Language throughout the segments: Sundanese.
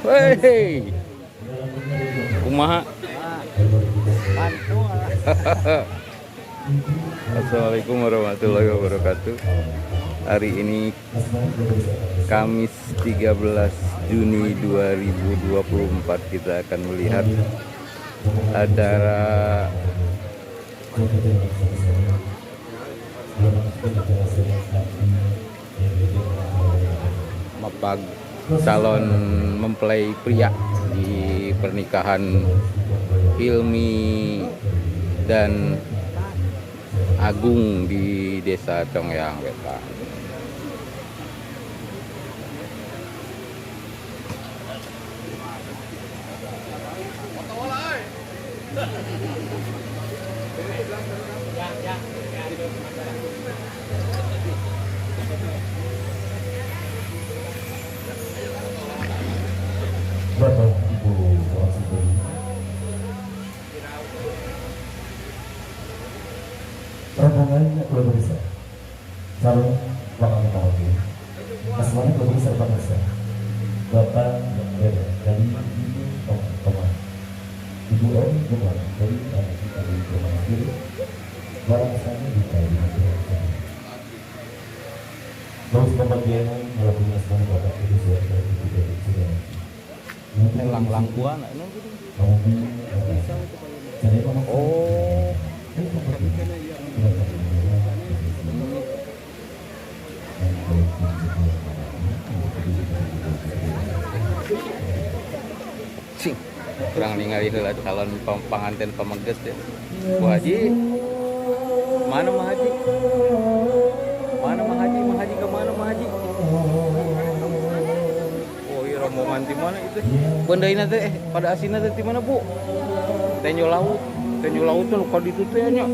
Wey, kumaha? Assalamualaikum warahmatullahi wabarakatuh. Hari ini Kamis 13 Juni 2024 kita akan melihat acara mapag calon mempelai pria di pernikahan Hilmi dan Agung di Desa Congyang Wetan. Bapak Ibu Sugeng, rombongan keluarga besar calon bakal mobil asmani keluarga besar bangsa Bapak Dada dari Ibu Om Toma, Ibu Om Gumar dari Anak Ibu Gumar sendiri barang sana di terus pembagian melakukan asmani Bapak Ibu Suara Ibu Ibu Suara. Lang-langkuan. Oh. Cing. Kurang ningali heula calon panganten pameget ya. Bu Haji. Mana Mah Haji? Mana Mah Haji? Mah Haji ke mana Mah Haji? Oh iya, rombongan di mana itu? Bendaina teh pada asina teh di mana, Bu? Tenjo laut. Tenjo laut tuh ka ditu teh nya.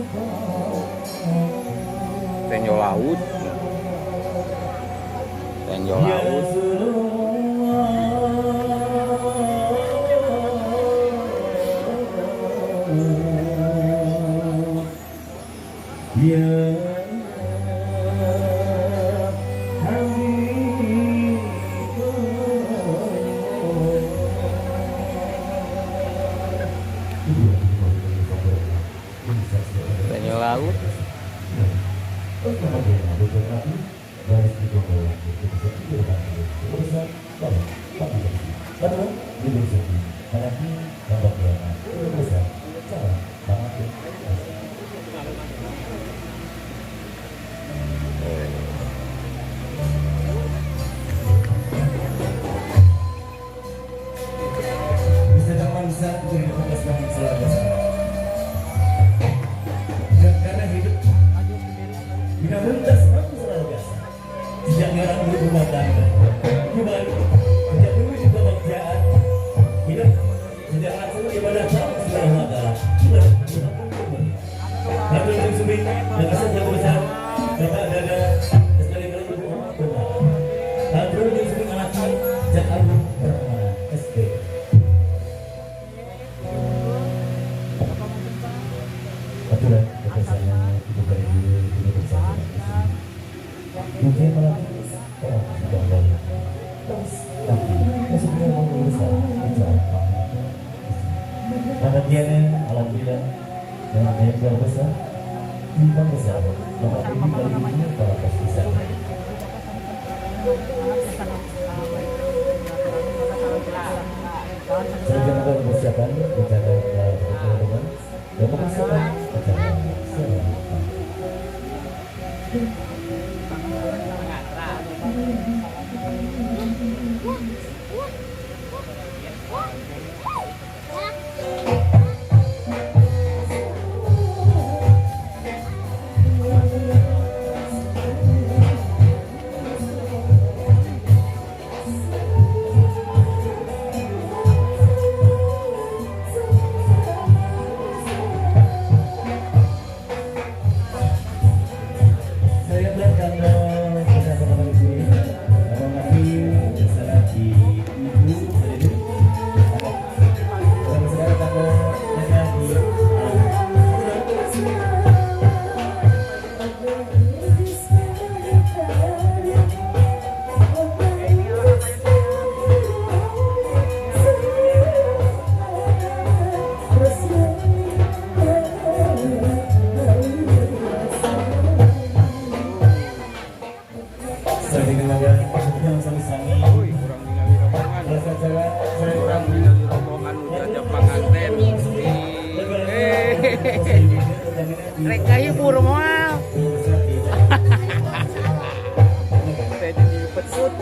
Tenjo laut. Tenjo laut. Ya Habib. Tenjo laut. Karena hidup tidak selalu biasa. Sejak orang berumah tangga, kembali sejak dulu juga pekerjaan, hidup sejak langsung ibadah Subhanahu wa Ta'ala. Hatur nuhun subi dan kasih jago besar Bapak Dada sekali-kali Ibu Oma. Hatur nuhun subi anak Jak Agung Permana SD. Aturan kepada Ibu Ibu Ibu bersama. Mungkin malam oh sudah mulai. Terus tapi maksudnya mau besar bicara. Bahagianya alhamdulillah dengan yang keluar besar, timbang besar, Bapak Ibu kali ini para besar. Selanjutnya akan mempersiapkan rencana teman-teman dan mempersiapkan acara selanjutnya. Rek ngahibur moal. Teh di pecut.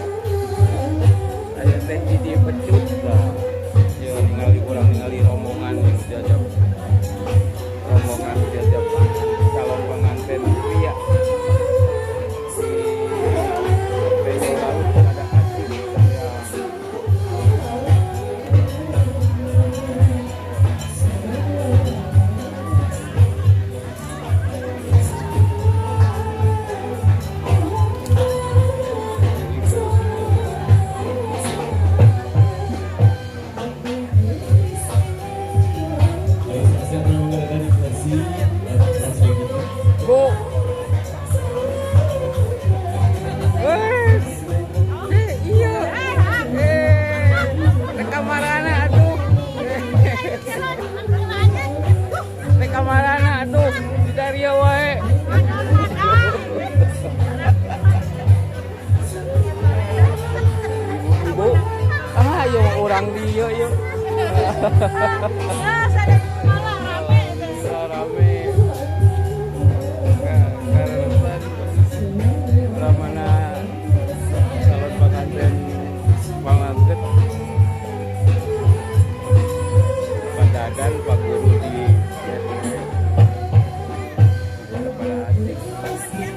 Aya teh di pecut lah. Ya ningali urang ningali rombongan yang jajab. Rombongan jajab calon pengantin pria. Di venue laut ada asik ya. Siap mengadakan sesi dan selanjutnya. Bu. Wes. Eh, iya. Eh, rek kamarana atuh. Rek kamarana atuh. Di daria wae. Ibu. Ah, ieu mah urang dieu ieu. Rame. Karesan ramana calon pengantin pamanget Pak Dadan, Pak Guru di pada asik.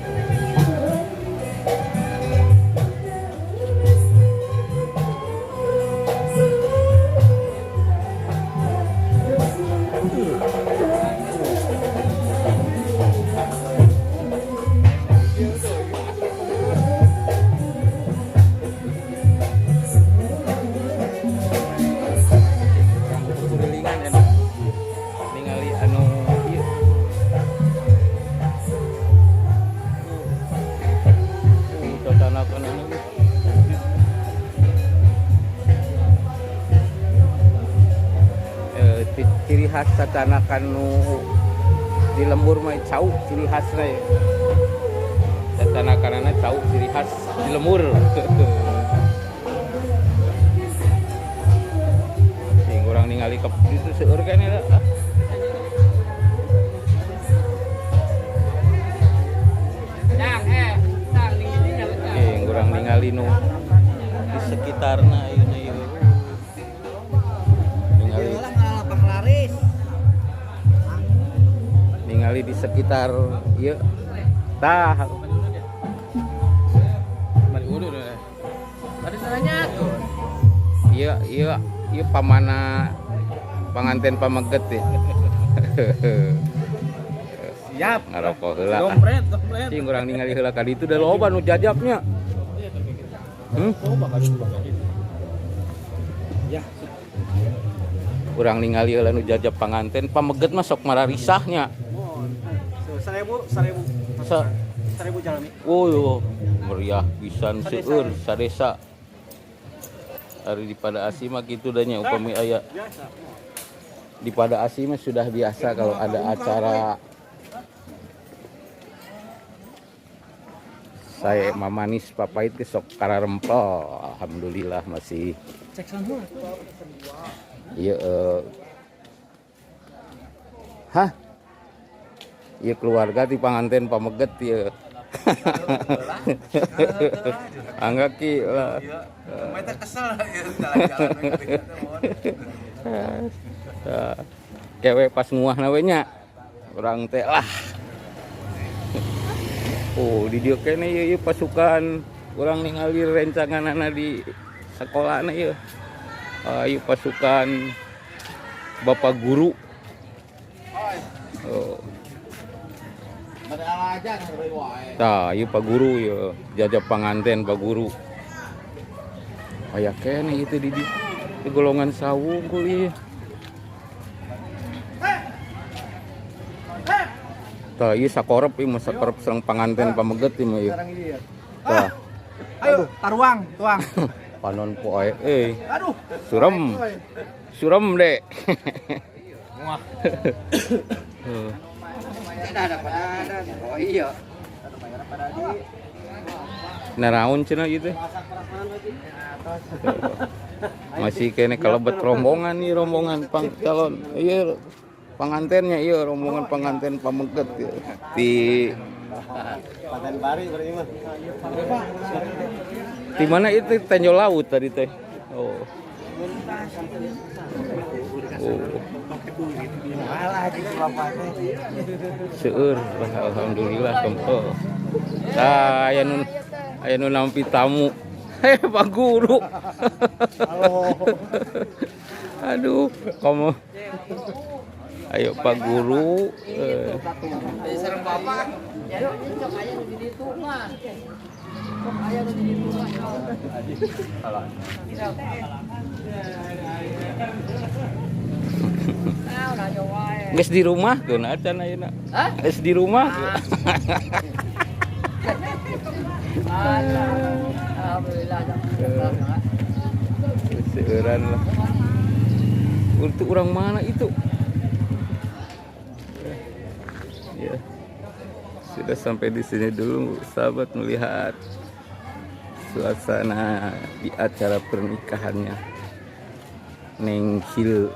Urang kurilingan enak ningali anu ieu. Tatanakan anu. Eh, ciri khas tatanakan nu di lembur mah cau ciri khasna ya. Tatanakanana cau ciri khas di lembur. Sing urang ningali ke itu seueur kan ya. Ah. Eh, urang ningali nu di sekitarna ayeuna ieu. Ningali ningali di sekitar ieu. Tah. Tadi nanya tuh. Iya, iya, iya pamana panganten pameget ya. Siap. Ngarokok heula. Dompret, dompret. Cing urang ningali heula ka ditu da loba nu jajabnya. Hmm? Ya. Urang ningali heula nu jajab panganten pameget mah sok mararisahnya. 1000, 1000. 1000 jalmi. Oh, meriah pisan seueur sadesa. Ari di Padaasih mah kitu da nya upami aya. Biasa. Di Padaasih mah sudah biasa kalau ada acara saya mamanis papait ge sok kararempel. Alhamdulillah masih Cek sound. Iya, hah? Iya keluarga di panganten pameget ya. Angga ki lah. Mereka kesel ya jalan-jalan. Kewe pas nguah we nya. Urang teh lah. Oh, di dieu kene ieu ieu pasukan urang ningali rencanganana di sekolahna ieu. Ah, ieu pasukan Bapak guru. Oh. Tah, ieu Pak Guru ieu, jajab panganten Pak Guru. Aya keneh ieu teh di golongan sawung ieu. Tah, ieu sakorep ieu mah sakorep sareng panganten pameget ieu mah ieu. Tah. Ayo, taruang, tuang. Panon poe euy. Aduh. Surem. Surem dek. Wah. Oh iya. Naraon cenah ieu teh? Masih kene kalebet rombongan nih, rombongan pang calon. Iya. Pangantennya iya rombongan panganten pameget ya. Di Paten bari berarti mah. Di mana itu Tenjo Laut tadi teh? Oh. Oh. Seueur lah alhamdulillah kempel. Tah aya nu nampi tamu. Heh, Pak Guru. Halo. Aduh, kamu. Ayo Pak Guru. Serem bapak. Geus di rumah keun acan ayeuna. Geus di rumah. Alhamdulillah. Seueuran lah. Untuk orang mana itu? Ya. Sudah sampai di sini dulu sahabat melihat suasana di acara pernikahannya Neng Hil.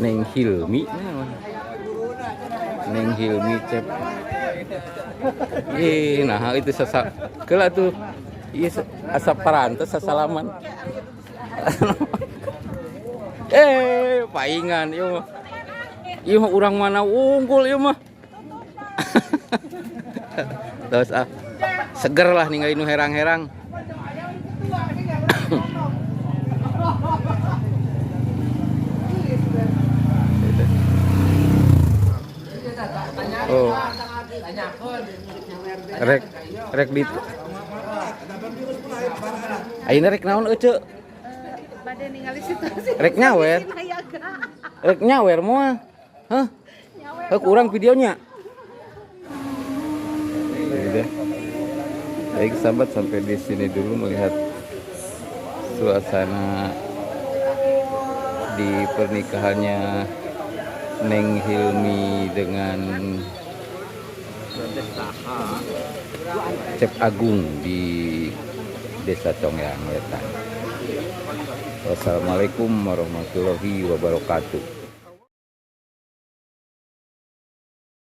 Neng Hilmi. Neng Hilmi Cep. Nah itu sasa keula tuh. Iya asa parantos sasalaman. Paingan ieu mah. Ieu mah urang mana unggul ieu mah. Terus ah seger lah ningali nu herang-herang. Oh. Rek rek di ayeuna rek naon euceu? Bade ningali situasi. Rek nyawer. Rek nyawer moal. Hah? Heuh kurang videonya. Udah. Baik sahabat, sampai di sini dulu melihat suasana di pernikahannya Neng Hilmi dengan Cep Agung di Desa Congyang Wetan. Wassalamualaikum warahmatullahi wabarakatuh.